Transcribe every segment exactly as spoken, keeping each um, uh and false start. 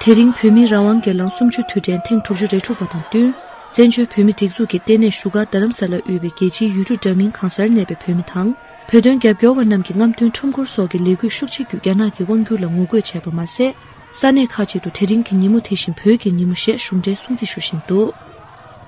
དེ་རིང་བོད་མིའི་རང་དབང་སྒེར་ལངས་གསུམ་བཅུའི་དུས་དྲན་ཐེངས་དྲུག་ཅུ་རེ་དྲུག་པ་དང་བསྟུན། བཙན་བྱོལ་བོད་མིའི་སྒྲིག་འཛུགས་ཀྱི་ལྟེ་གནས་བཞུགས་སྒར་རྡ་རམ་ས་ལར་དབུས་པའི་རྒྱལ་སྤྱིའི་ཡུལ་གྲུ་འདྲ་མིན་གང་སར་གནས་པའི་བོད་མི་དང་། བོད་དོན་རྒྱབ་སྐྱོར་བ་རྣམས་ཀྱི་རྔམ་སྟོན་ཁྲོམ་སྐོར་སོགས་ཀྱི་ལས་འགུལ་ཤུགས་ཆེ་བརྒྱུད་རྒྱ་ནག་གི་དབང་བསྒྱུར་ལ་ངོ་རྒོལ་བྱས་པ་མ་ཟད། ས་གནས་ཁག་ཅིག་ཏུ་དེ་རིང་གི་ཉིན་མོ་དེ་བཞིན་བོད་ཀྱི་ཉིན་མོ་ཞེས་གཞུང་འབྲེལ་སྲུང་བརྩི་ཞུ་བཞིན་འདུག་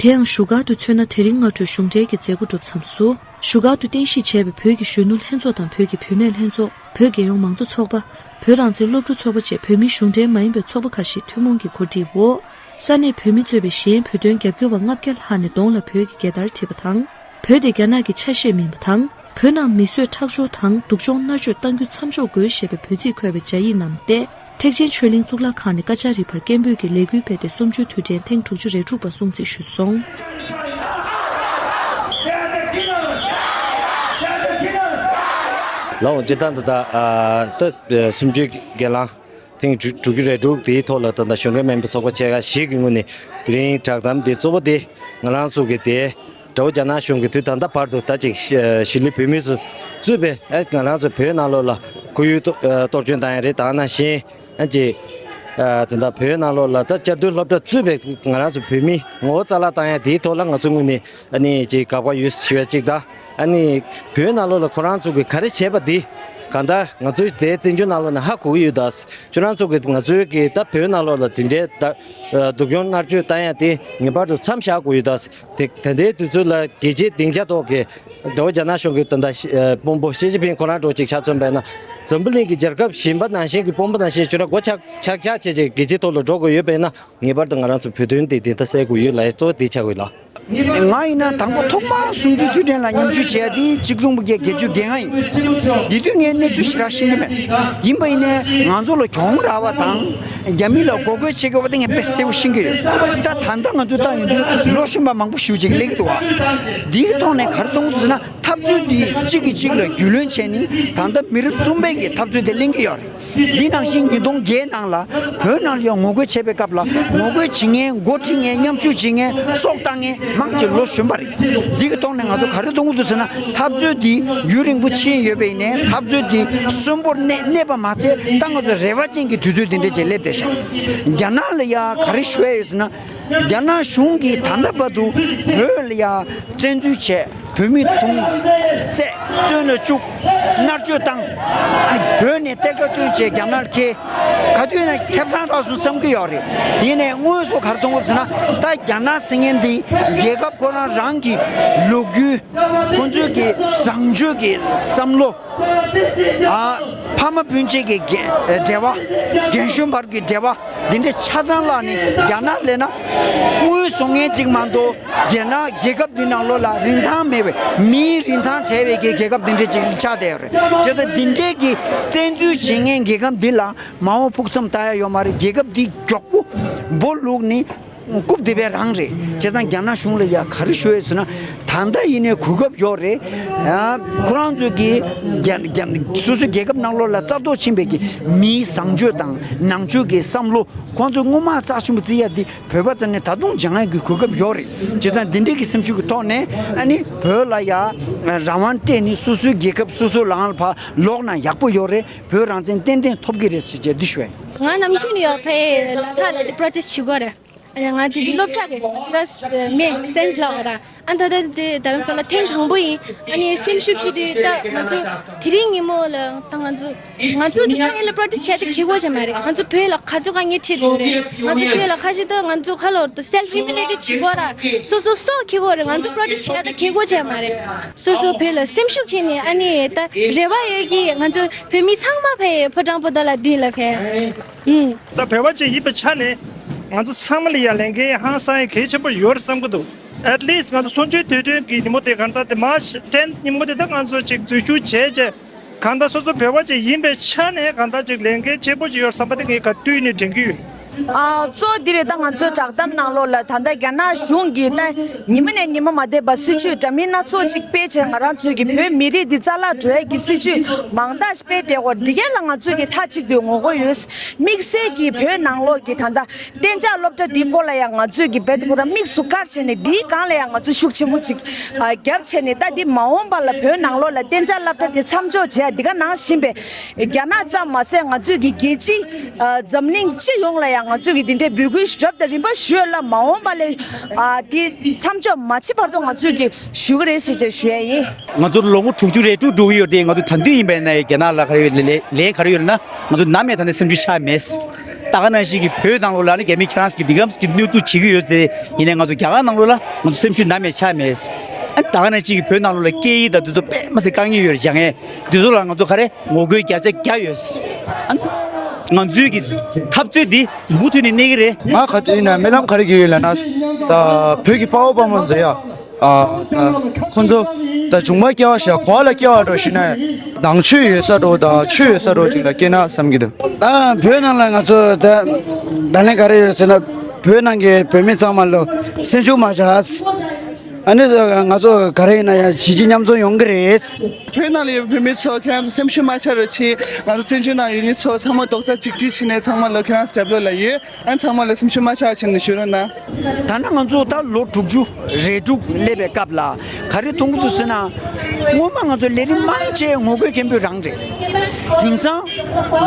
དེ་ཡང་བཞུགས་སྒར་དུ་མཚོན་ན། དེ་རིང་སྔ་དྲོའི་གཞུང་འབྲེལ་གྱི་མཛད་སྒོ་གྲུབ་མཚམས་སུ། བཞུགས་སྒར་དུ་རྟེན་གཞི་བྱས་པའི་བོད་ཀྱི་གཞོན་ནུ་ལྷན་ཚོགས་དང་། བོད་ཀྱི་བུད་མེད་ལྷན་ཚོགས། བོད་རྒྱལ་ཡོངས་མང་གཙོ་ཚོགས་པ། བོད་རང་བཙན་སློབ་ཕྲུག་ཚོགས་པ་བཅས་བོད་མིའི་གཞུང་འབྲེལ་མ་ཡིན་པའི་ཚོགས་པ་ཁག་ཞིག་ཐུན་མོང་གི་གོ་སྒྲིག་འོག་ས་གནས་བོད་མི་གཙོས་པའི་གཞན་བོད་དོན་རྒྱབ་སྐྱོར་བ་ལྔ་བརྒྱ་ལྷག་ནས་གདོང་ལ་བོད་ཀྱི་རྒྱལ་དར་བྲིས་པ་དང་། བོད་དེ་རྒྱ་ནག་གི་ཆ་ཤས་མིན་པ་དང་། བོད་ནང་མི་གསོད་ཁྲག་སྦྱོར་དང་སྡུག་སྦྱོང་མནར་གཅོད་གཏང་རྒྱུ་མཚམས་འཇོག་དགོས་ཞེས་པའི་འབོད་ཚིག་འཁོད་པའི་སྦྱར་ཡིག་བསྣམས་ཏེ། ཐེག་ཆེན་ཆོས་གླིང་གཙུག་ལག་ཁང་ནས་ཀ་ཅ་རི་བར་སྐད་འབོད་ཀྱི་ལས་འགུལ་སྤེལ་ཏེ། གསུམ་བཅུའི་དུས་དྲན་ཐེངས་དྲུག་ཅུ་རེ་དྲུག་པ་སྲུང་བརྩི་ཞུས་སོང་། ལའོ་སྤྱིར་བཏང་དུ་ད་ད་གསུམ་བཅུའི་སྒེར་ལངས་ཐེངས་དྲུག་ཅུ་རེ་དྲུག་དེའི་ཐོག་ལ་ད་ལྟ་གཞུང་འབྲེལ་མིན་པའི་ཚོགས་པ་ཆེ་ཁག་ཞིག་གི་ངོས་ནས་དེ་རིང་བསྒྲགས་གཏམ་དེ་གཙོ་བོ་དེ་ང་རང་ཚོ་གི་དེ་དགྲ་བོ་རྒྱ་ནག་གཞུང་གིས་དུས་ད་ལྟ་བར་དུ་ད་ཅིག་གཞིས་ལུས་བོད་མི་ཚོ་གཙོས་པའི་ཨ་ང་རང་ཚོ་བོད་ནང་ལོགས་ལ་ཁོར་ཡུག་གཏོར་གཏོར་སྐྱོན་བཏང་ཡ་རེད། ད་ནང་བཞིན་ཨ་ཅིག་ཨ་ད་ལྟ་བོད་ནང་ལོགས་ལ་ད་བཅའ་སྡོད་སློབ་གྲྭ་གཙོས་པའི་ང་རང་ཚོ་བོད་མི་ངོ་བོ་རྩ་བརླག་བཏང་ཡ་དེའི་ཐོག་ལ་ང་ཚོ་ངོས་ནས་ཨ་ནི་ཅིག་དགག་པ་ཡོད་ཞུ་ཡ་གཅིག་དང་། ཨ་ནི་བོད་ནང་ལོགས་ལ་ཁོ་རང་ཚོ་གིས་ག་རེ་བྱས་པ་འདི་གང་ལྟར་ང་ཚོའི་དེའི་བཙན་བྱོལ་ནང་ལོགས་ནས་ཧ་གོ་གི་ཡོད་ད། ཁྱོད་རང་ཚོ་གིས་ང་ཚོའི་གི་ད་བོད་ནང་ལོགས་ལ་དེ་འདྲའི་ད་སྡུག་སྦྱོང་མནར་གཅོད་བཏང་ཡ་དེ་ངེས་པར་དུ་མཚམས་བཞག་དགོས་ཡོད་ད། དེ་ད་ལྟའི་དུས་ཚོད་ལ་རྒྱལ་སྤྱིའི་སྡིངས་ཆ་ཐོག་གི་དགྲ་བོ་རྒྱ་ནག་གཞུང་གི་ད་ལྟ་དཔོན་པོ་ཞི་ཅིན་ཕིང་ཁོ་རང་འདྲ་ཅིག་ཆ་མཚོན་པས་ན། འཛམ་བུ་གླིང་གི་རྒྱལ་ཁབ་གཞན་པ་ནང་བཞིན་གྱི་དཔོན་པོ་ནང་བཞིན་ཁྱོད་རང་མགོ་ཆག་ཆག་ཆག་བྱས་བྱས་རྒྱལ་སྤྱིའི་ཐོག་ལ་འགྲོ་དགོས་ཡོད་པས་ན། ངེས་པར་དུ་ང་རང་ཚོ་བོད་དོན་དེ་དེ་ལྟ་གསལ་དགོས་ཡོད་ལ། གཙོ་བོ་དེ་ཆགས་ཡོད་ལ། ང་ཡིན་ན་དང་པོ་ཐོག་མར་གསུམ་བཅུའི་དུས་དྲན་ལ་མཉམ་ཞུགས་བྱས་ཏེ་ཆིག་སྟོང་དགུ་བརྒྱ་བརྒྱད་ཅུ་གྱ་ལྔ་ཡིན། དེ་དུས་ངས་གནས་ཚུལ་ཞེ་དྲག་ཤེས་ཀྱི་མེད། ཡིན་པ་ཡིན་ནའི་ང་ཚོ་ལ་གྱོང་རག་པ་དང་རྒྱ་མི་ལ་འགོག་རྒོལ་བྱེད་དགོས་པ་དེ་ངས་དཔེ་གསལ་པོ་ཤེས་ཀྱི་ཡོད། ད་ད་ལྟ་ང་ཚོས་བཏང་ཡོང་དུས་ལོ་གཞོན་པ་མང་པོ་ཞེ་པོ་ཅིག་སླེབས་ཀྱི་འདུག་བ། འདིའི་ཐོག་ནས་ག་རེ་གཏོང་དགོས་ཟེར་ན། འཐབ་རྩོད་འདི་གཅིག་གིས་གཅིག་ལ་རྒྱུས་ལོན་བྱས་ནས་ད་ལྟ་མི་རབས་གསུམ་པའི་གི་འཐབ་རྩོད་དེ་གླེང་གི་ཡོད་རེད། འདི་ནང་བཞིན་ཉིས་སྟོང་བརྒྱད་ནང་ལ་བོད་ནང་ལ་ཡང་ངོ་རྒོལ་བྱེད་པའི་སྐབས་ལ་ངོ་རྒོལ་བྱེད་མཁན། འགོ་ཁྲིད་མཁན། མཉམ་ཞུགས་བྱེད་མཁན། སྲོག་བཏང་མཁན་མང་ཆེ་ལོ་གཞོན་པ་རེད། འདི་གི་ཐོག་ནས་ང་ཚོ་ག་རེ་གཏོང་གི་འདུག་ཟེར་ན། འཐབ་རྩོད་འདི་རྒྱུན་རིང་པོ་ཕྱིན་ཡོད་པ་ཡིན་ནའི་འཐབ་རྩོད་འདི་གསོན་པོར་གནས་གནས་པ་མ་ཚད། ད་ང་ཚོ་རེ་བ་ཅན་གྱི་དུས་ཚོད་འདི་འདྲ་ཅིག་སླེབས་བསྡད་ཤག་རྒྱ་ནག་ལ་ཡ་ག་རེ་ཞུ་ཡ་ཡོད་ཟེར་ན། རྒྱ་ནག་གཞུང་གིས་ད་ལྟ་བར་དུ་བོད་ལ་ཡ་བཙན་འཛུལ་བྱས། བོད་མི་དུང་བསད། བཙོན་ལ་བཅུག། མནར་གཅོད་བཏང་། ཨ་ནི་བོད་ནས་གཏེར་ཁ་བཏོན་བྱས་རྒྱ་ནག་ལ་འཁྱེར། ག་དུས་ན་ཁེ་བཟང་རག་སོང་བསམ་གྱི་ཡོད་རེད། ཡིན་ནའི་དངོས་སུ་ག་རེ་མཐོང་གི་ཟེར་ན། ད་རྒྱ་ནག་ཟེར་མཁན་འདི་རྒྱལ་ཁབ་ཁོ་རང་རང་གི་ལོ་རྒྱུས། ཁོ་ཚོའི་གི་བཟང་སྤྱོད་ཀྱི་བསམ་བློ། ཨ། ཕ་མ་སྤུན་མཆེད་ཀྱི་འགན་འབྲེལ་བ། རྒན་གཞོན་བར་གྱི་འབྲེལ་བ། འདི་འདྲ་ཆ་ཚང་བརླགས་ནས་རྒྱ་ནག་སླེབས་ན། དངུལ་བཟོ་མཁན་གཅིག་མ་གཏོགས་རྒྱ་ནག་རྒྱལ་ཁབ་འདི་ནང་ལོགས་ལ་རིན་ཐང་མེད་པའི། མིའི་རིན་ཐང་བྲལ་བའི་གི་རྒྱལ་ཁབ་འདི་འདྲ་ཅིག་ཆགས་བསྡད་ཡོད་རེད། བྱས་ཙང་འདི་འདྲའི་གི་བཙན་འཛུལ་བྱེད་མཁན་རྒྱལ་ཁབ་འདི་ལ་མ་འོངས་ཕུགས་བསམ་ལྟ་ཡ་ཡོད་མ་རེད། རྒྱལ་ཁབ་འདི་མགྱོགས་པོ་སྦོ་ལུག་ནི། རྐུབ་སྟེགས་པའི་རང་རེད། བྱས་ཙང་རྒྱ་ནག་གཞུང་ལ་ཡ་ག་རེ་ཞུ་ཡོད་ཟེར་ན། ད་ལྟ་ཡིན་ནའི་གོ་སྐབས་ཡོད་རེད། ཨ། ཁོ་རང་ཚོ་གི་རྒྱ་རྒྱ་སོ་སོའི་རྒྱལ་ཁབ་ནང་ལོགས་ལ་རྩ་གཏོར་ཕྱིན་པའི་གི་མིའི་བཟང་སྤྱོད་དང་ནང་ཆོས་ཀྱི་བསམ་བློ། ཁོང་ཚོས་སྔོན་མ་རྩ་ཆེན་པོ་བརྩི་ཡ་འདི་བོད་པ་ཚོ་ནས་ད་དུང་སྦྱང་ཡ་གི་གོ་སྐབས་ཡོད་རེད། བྱས་ཙང་འདི་འདྲའི་གི་སེམས་ཤུགས་ཀྱི་ཐོག་ནས་ཨ་ནི་བོད་ལ་ཡ་རང་དབང་སྤྲད་ནས་སོ་སོའི་རྒྱལ་ཁབ་སོ་སོའི་ལམ་ལ་ཕར་ལོག་ན་ཡག་པོ་ཡོད་རེད། བོད་རང་བཙན་ཏན་ཏན་ཐོབ་ཀྱི་རེད་ཟེར་བྱས་འདི་ཞུ་ཡ་ཡིན། ང་ནམ་རྒྱུན་ཡོད་ཕེ་ལ་ཐ་ལ་དེ་པྲོ་ཊེ་སི་བྱེད་དགོས་རེད། ང་དེ་དུས་སློབ་གྲྭ་གི་ལ་མེ་སེམས་ལ་འོ་ར། ཨ་ད་ད་དེ་རྡ་རམ་ས་ལ་ཐེངས་དང་པོ་ཡིན། ཨ་ནི་སེམས་ཤུགས་ཁྱེར་དུས་ད་ང་ཚོ་དེ་རིང་ཉིན་མོ་ལ་ད་ང་ཚོ་ང་ཚོ་དེ་ཕ་ཡུལ་ལ་པྲོ་ཊེ་སི་བྱས་ཏེ་ཁེ་གོ་བྱས་མ་རེད། ང་ཚོ་བོད་ལ་ག་ཚོད་ག་ངས་ཁྲིད་དེ་རེད། ང་ཚོ་བོད་ལ་ཁ་ཤས་ད་ང་ཚོ་ཁ་ལོར་ད་སེལ་ཧིའུ་མི་ལེ་ཊི་བྱེད་དགོས་ར། སོ་སོ་སོ་ཁེ་གོ་རེད། ང་ཚོ་པྲོ་ཊེ་སི་བྱས་ཏེ་ཁེ་གོ་བྱས་མ་རེད། སོ་སོ་བོད་ལ་སེམས་ཤུགས་ཁྱེར་ནས་ཨ་ནི་ད་རེ་བ་ཡོད་ཀྱི་ང་ཚོ་བོད་མི་ཚང་མ་ཕེ་ཕོ་བྲང་པོ་ཏ་ལ་མདུན་ལ་ཕེ། ཨུམ། ད་བོད་པ་ཅིག་ཡིན་པའི་ཆ་ནས་ང་ཚོ་ཚང་མ་ལ་ཡ་ལས་འགན་ཧང་སང་ཡ་གལ་ཆེན་པོ་ཡོད་རེད་བསམ་གྱི་འདུག At least ང་ཚོ་གསུམ་བཅུའི་དུས་དྲན་གྱི་ཉིན་མོ་དེ་གང་ལྟར་དེ་མར་ཆི་ཊེན་ཉིན་མོ་དེ་ད་ང་ཚོ་ཅིག་འཛུལ་ཞུགས་བྱས་རྗེས་གང་ལྟར་སོ་སོ་བོད་པ་ཅིག་ཡིན་པའི་ཆ་ནས་གང་ལྟར་ཅིག་ལས་འགན་ཆེན་པོ་ཅིག་ཡོད་བསམ་པ་དེ་ངས་ག་དུས་ནས་དྲན་གྱི་ཡོད། ཨ་གཙོ་བོ་འདི་རེད། ད་ང་ཚོའི་བསྒྲགས་གཏམ་ནང་ལོགས་ལ་ད་ལྟ་རྒྱ་ནག་གཞུང་གིས་ད་ཉི་མ་ནས་ཉི་མ་མ་བསྡད་པར་སྲིད་བྱུས་འདྲ་མིན་སྣ་ཚོགས་ཅིག་སྤེལ་བྱས། ང་རང་ཚོའི་གི་བོད་མི་རིགས་འདི་རྩ་བརླག་འགྲོ་ཡས་ཀྱི་སྲིད་བྱུས་མང་དག་སྤེལ་བསྡད་ཡོད། འདི་གས་ལ་ང་ཚོས་ཀྱི་མཐའ་གཅིག་ཏུ་ངོ་རྒོལ་ཡོད། དམིགས་བསལ་གྱི་བོད་ནང་ལོགས་ཀྱི་ད་ལྟ་གཏན་འཇགས་སློབ་གྲྭ་འདིའི་སྐོར་ལ་ཡང་ང་ཚོས་ཀྱི་རྦད་དེ་ཁོ་རང་དམིགས་སུ་བཀར་བྱས་ནས་འདིའི་སྒང་ལ་ཡང་ང་ཚོས་ཤུགས་ཆེན་པོ་ཅིག་ཨ་བརྒྱབ་བྱས་ནས། ད་འདི་མ་འོངས་པ་ལ་བོད་ནང་ལོགས་ལ་གཏན་འཇགས་སློབ་གྲྭ་དེ་མཚམས་འཇོག་བྱས། འདི་ག་ནང་བཞིན་པའི་རྒྱ་ནག་ཙམ་མ་ཟད་ང་ཚོས་ཀྱི་རྒྱལ་སྤྱི་ཨ་འཛམ་གླིང་སྤྱི་ཡོངས་ལ་ཡང་། ང་ཚོས་ཀྱི་འདི་འདྲའི་འབོད་སྐུལ་རབ་དང་རིམ་པ་ཞུས་ཡོད་ལ། མ་འོངས་པ་ལ་ཨ་འདི་མཚམས་འཇོག་མ་བྱེད་བར་དུ་ང་ཚོས་ཀྱི་ཞུ་གི་རེད་ཟེར་ཅེས་ཞུ་ཡ་ཡིན། ང་ཚོ་ལོ་ངོ་དྲུག་ཅུ་རེ་དྲུག་འགྲོ་གི་ཡོད་དེ། ང་ཚོ་ད་དུས་ཡིན་པ་ཡིན་ན་རྒྱ་ནག་ལ་ག་རེ་ཡོད་ལས་ལས་ག་རེ་ཡོད་ལ་ན། ང་ཚོ་ནམ་ཡང་ད་ནས་སེམས་ཤུགས་ཆག་མེད། ད་ག་ནང་བཞིན་གྱི་བོད་ནང་ལོགས་ལ་ནི་རྒྱ་མི་ཁྱེད་རང་གི་འདི་གམ་གྱི་གནོད་འཚེ་བྱེད་ཀྱི་ཡོད་ཟེར་ཡིན་ནའི། ང་ཚོ་རྒྱ་གར་ནང་ལོགས་ལ་ང་ཚོ་སེམས་ཤུགས་ནམ་ཡང་ཆག་མེད། ཨ་ནི་ད་ག་ནང་བཞིན་གྱི་བོད་ནང་ལོགས་ལ་སྐད་ཡིག་དང་འདི་ཚོ་དཔེ་མི་སྲིད་དཀའ་ངལ་ཡོད་རེད། སྦྱང་ཡས་འདི་ཚོ་ལ་ང་ཚོ་ག་རེ་ངོ་རྒོལ་བརྒྱ་ཆ་བརྒྱ་ཡོད། ཨ་ནི་ང་ཚོའི་གི་འཐབ་རྩོད་འདི་མུ་མཐུད་ནས་གནས་ཀྱི་རེད། ང་ག་དུས་ཡིན་ན་རྨི་ལམ་ག་རེ་གི་ཡོད་ལབ་ན། ད་བོད་ཀྱི་དཔའ་བོ་དཔའ་མོ་ཚོ་ཡ། ཨ་ད་ཁོ་ཚོ་ད་བྱུང་བ་སྐྱེ་བ་ཞིག་གོ་བ་ལ་སྐྱེ་བ་འགྲོ་ཞིག་ན་ནང་ཆོས་ཡོད་ས་འགྲོ་དང་ཆོས་ཡོད་ས་འགྲོ་ཅིག་ལ་སྐྱེས་ན་བསམ་གྱི་འདུག་ད་བོད་ནང་ལ་ང་ཚོ་ད་ད་ལན་ག་རེ་ཡོད་ཟེར་ན། བོད་ནང་གི་བོད་མི་ཚང་མ་ལོ་སེམས་ཆུང་མ་བྱ། ཨ་ནི་ང་ཚོ་ག་རེ་ཡིན་ན་ཡང་གཞིས་བྱེས་མཉམ་འཛོམས་ཡོང་གི་རེད། བོད་ནང་ལ་ཡོད་བོད་མི་ཚོ་ཁྱེད་རང་ཚོ་སེམས་ཤུགས་མ་ཆག་རོགས་གྱིས། ང་ཚོ་བཙན་བྱོལ་ནང་ཡོད་མི་ཚོ་ཚང་མ་རྡོག་རྩ་གཅིག་སྒྲིལ་བྱས་ནས་ཚང་མ་ལོ་ཁྱེད་རང་ཚོ་རྒྱབ་ལོགས་ལ་ཡོད། ཨ་ཚང་མ་ལ་སེམས་ཤུགས་མ་ཆག་བྱས་ནས་བཞུགས་རོགས་གནང་། ད་ནི་ང་ཚོ་ད་ལོ་དྲུག་ཅུ་རེ་དྲུག་སླེབས་པའི་སྐབས་ལ་ག་རེ་མཐོང་གི་འདུག་ཟེར་ན། སྔོན་མ་ང་ཚོ་ལས་རིམ་མང་ཆེ་ངོ་རྒོལ་སྐད་འབོད་རང་རེད། དེང་སང་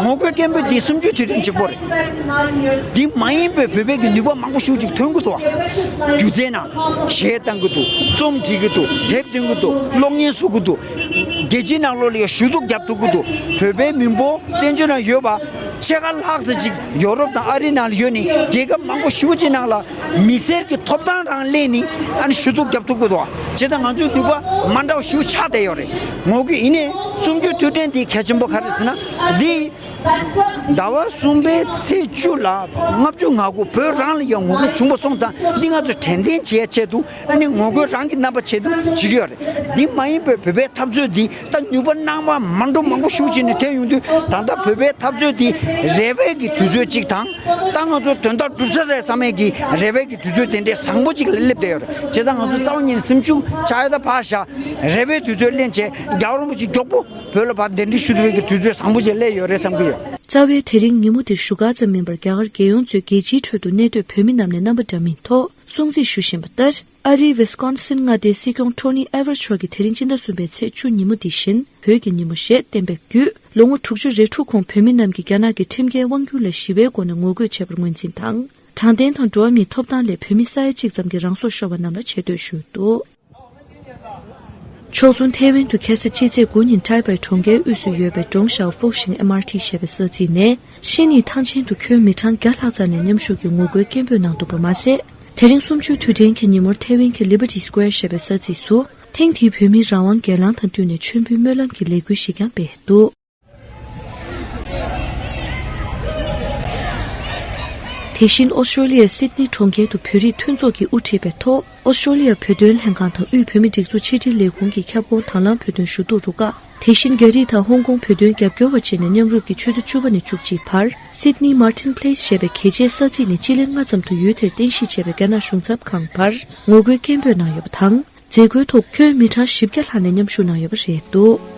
ངོ་རྒོལ་སྐད་འབོད་འདི་གསུམ་བཅུའི་དུས་དྲན་གཅིག་པོ་རེད། འདི་མ་ཡིན་པའི་བོད་པའི་གི་ནུས་པ་མང་པོ་ཞེ་པོ་ཅིག་ཐོན་གྱི་འདུག་བ། སྒྱུ་རྩལ་ནང་གཞས་བཏང་གི་འདུག་རྩོམ་འབྲི་གི་འདུག་དེབ་འདོན་གྱི་འདུག་གློག་བརྙན་བཟོ་གི་འདུག་རྒྱལ་སྤྱིའི་ནང་ལོགས་ལ་ཡང་ཞུ་གཏུག་རྒྱབ་ཐུབ་ཀྱི་འདུག་བོད་པའི་མི་འབོར་བཙན་བྱོལ་ནང་ཡོད་པ་ཕྱེད་ཀ་ལྷག་ཙམ་ཅིག་ཡོ་རོབ་དང་ཨ་རི་ནང་ལ་ཡོད་ནི་རྒྱལ་ཁབ་མང་པོ་ཞེ་པོ་ཅིག་ནང་ལ་མི་སེར་གྱི་ཐོབ་ཐང་རང་ལེན་ནི་ཨ་ནི་ཞུ་གཏུག་རྒྱབ་ཐུབ་ཀྱི་འདུག་བྱས་ཙང་ང་ཚོའི་ནུས་པ་མ་འདྲ་བ་ཞེ་པོ་ཆགས་བསྡད་ཡོད་རེད། ངོ་རྒོལ་ཡིན་ནའི་གསུམ་བཅུའི་དུས་དྲན་དེ་གལ་ཆེན་པོ་ག་རེ་ཟེར་ན། འདི་ཟླ་བ་གསུམ་པའི་ཚེས་བཅུ་ལ་ལྔ་བཅུ་ང་དགུ་བོད་རང་ལ་ཡང་ངོ་རྒོལ་བྱུང་བ་སོང་ཙང་། འདི་ང་ཚོས་དྲན་རྟེན་བྱེད་ཡ་ཆེད་དུ་ཨ་ནི་ངོ་རྒོལ་རང་གི་རྣམ་པ་ཆེད་དུ་བྱེད་ཀྱི་ཡོད་རེད། འདི་མ་ཡིན་པའི་བོད་པའི་འཐབ་རྩོད་འདི་ད་ནུས་པ་རྣམ་པ་མ་འདྲ་མང་པོ་ཞེ་པོ་ཅིག་ནས་ཐོན་ཡོང་དུས། ད་ལྟ་བོད་པའི་འཐབ་རྩོད་འདི་རེ་བའི་གི་དུས་ཚོད་ཅིག་དང་། ད་ང་ཚོ་དོན་དག་འགྲུབ་ས་རེད་བསམ་ཡས་ཀྱི་རེ་བའི་གི་དུས་ཚོད་དེ་འདྲའི་བཟང་པོ་ཅིག་ལ་སླེབས་བསྡད་ཡོད་རེད། བྱས་ཙང་ང་ཚོ་རྩ་བ་ཉིད་ནས་སེམས་ཤུགས་ཆག་ཡ་ད་ཕར་བཞག་རེ་བའི་དུས་ཚོད་ལེན་བྱས། རྒྱལ་བ་རིན་པོ་ཆེ་མགྱོགས་པོ་བོད་ལ་ཕར་གདན་འདྲེན་ཞུ་ཐུབ་པའི་གི་དུས་ཚོད་བཟང་པོ་ཅིག་སླེབས་ཡོད་རེད་བསམ་གྱི་ཡོད། རྩ་བའི་དེ་རིང་ཉིན་མོ་འདིར་བཞུགས་སྒར་ཙམ་མིན་པར་རྒྱ་གར་རྒྱལ་ཡོངས་གཙོས་རྒྱལ་སྤྱིའི་ཁྲོད་དུ་གནས་སྡོད་བོད་མི་རྣམས་ནས་རྣམ་པ་འདྲ་མིན་ཐོག་སྲུང་བརྩི་ཞུ་བཞིན་པ་ལྟར། ཨ་རིའི་ཝི་སི་ཀོན་སིན་མངའ་སྡེའི་སྲིད་སྐྱོང་ཊོ་ནི་ཨེ་ཝར་མཆོག་གིས་དེ་རིང་སྤྱི་ཟླ་གསུམ་པའི་ཚེས་བཅུ་ཉིན་མོ་འདི་བཞིན་བོད་ཀྱི་ཉིན་མོ་ཞེས་གཏན་འབེབས་བརྒྱུད། ལོ་ངོ་དྲུག་ཅུ་རེ་དྲུག་གོང་བོད་མི་རྣམས་ཀྱིས་རྒྱ་ནག་གི་ཁྲིམས་འགལ་དབང་སྒྱུར་ལ་ཞི་བའི་སྒོ་ནས་ངོ་རྒོལ་བྱས་པར་ངོས་འཛིན་དང་། དྲང་བདེན་དང་འགྲོ་བ་མིའི་ཐོབ་ཐང་སླད་བོད་མི་ས་ཡ་གཅིག་ཙམ་གྱིས་རང་སྲོག་ཤོར་བ་རྣམས་ལ་ཆེ་བསྟོད་ཞུས་འདུག་ཕྱོགས་མཚུངས་ཐའེ་ཝན་དུ་ཁ་སང་ཕྱི་ཚེས་དགུ་ཉིན་ཊའེ་པའེ་གྲོང་ཁྱེར་དབུས་སུ་ཡོད་པའི་ཀྲོང་ཞའོ་ཧྥུའུ་ཤིང་ཨེམ་ཨར་ཊི་ཞེས་པའི་ས་ཚིགས་ནས་ཤི་ནིའི་ཐང་ཆེན་དུ་ཁྱོན་མི་གྲངས་བརྒྱ་ལྷག་ཙམ་ནས་མཉམ་ཞུགས་ཀྱིས་ངོ་རྒོལ་སྐད་འབོད་གནང་འདུག་པ་མ་ཟད། དེ་རིང་གསུམ་བཅུའི་དུས་དྲན་གྱི་ཉིན་མོར་ཐའེ་ཝན་གྱི་ལི་བྷར་ཊི་སི་ཀོ་ཝེར་ཞེས་པའི་ས་ཚིགས་སུ་ཐེངས་འདིའི་བོད་མིའི་རང་དབང་སྒེར་ལངས་དང་བསྟུན་ནས་མཆོད་འབུལ་སྨོན་ལམ་གྱི་ལས་འགུལ་ཞིག་ཀྱང་སྤེལ་འདུག་དེ་བཞིན་ཨོ་སི་ཀྲོ་ལི་ཡའི་སིད་ནི་གྲོང་ཁྱེར་དུ་བོད་རིགས་མཐུན་ཚོགས་ཀྱིས་དབུ་ཁྲིད་པའི་ཐོག་ཨོ་སི་ཀྲོ་ལི་ཡ་བོད་དོན་ལྷན་ཁང་དང་དབུས་བོད་མིའི་སྒྲིག་འཛུགས་ཕྱི་དྲིལ་ལས་ཁུངས་ཀྱི་ཁྱབ་ཁོངས་དྭང་བླངས་བོད་དོན་ཞུ་གཏུག་རུ་ཁག་དེ་བཞིན་རྒྱ་རིགས་དང་ཧོང་ཀོང་བོད་དོན་རྒྱབ་སྐྱོར་བ་བཅས་ནས་མཉམ་རུབ་ཀྱིས་ཆུ་ཚོད་བཅུ་པ་ནས་བཅུ་གཅིག་བར་སིད་ནི་མར་ཊིན་པི་ལེ་སི་ཞེས་པའི་གལ་ཆེའི་ས་ཚིགས་ནས་སྤྱི་ལེ་ལྔ་ཙམ་དུ་ཡུལ་དེར་རྟེན་གཞི་བྱས་པའི་རྒྱ་ནག་གཞུང་ཚབ་ཁང་བར་ངོ་རྒོལ་སྐད་འབོད་གནང་ཡོད་པ་དང་། མཛད་སྒོའི་ཐོག་ཁྱོན་མི་གྲངས་བཞི་བརྒྱ་ལྷག་ནས་མཉམ་ཞུགས་གནང་ཡོད་པ་རེད་འདུག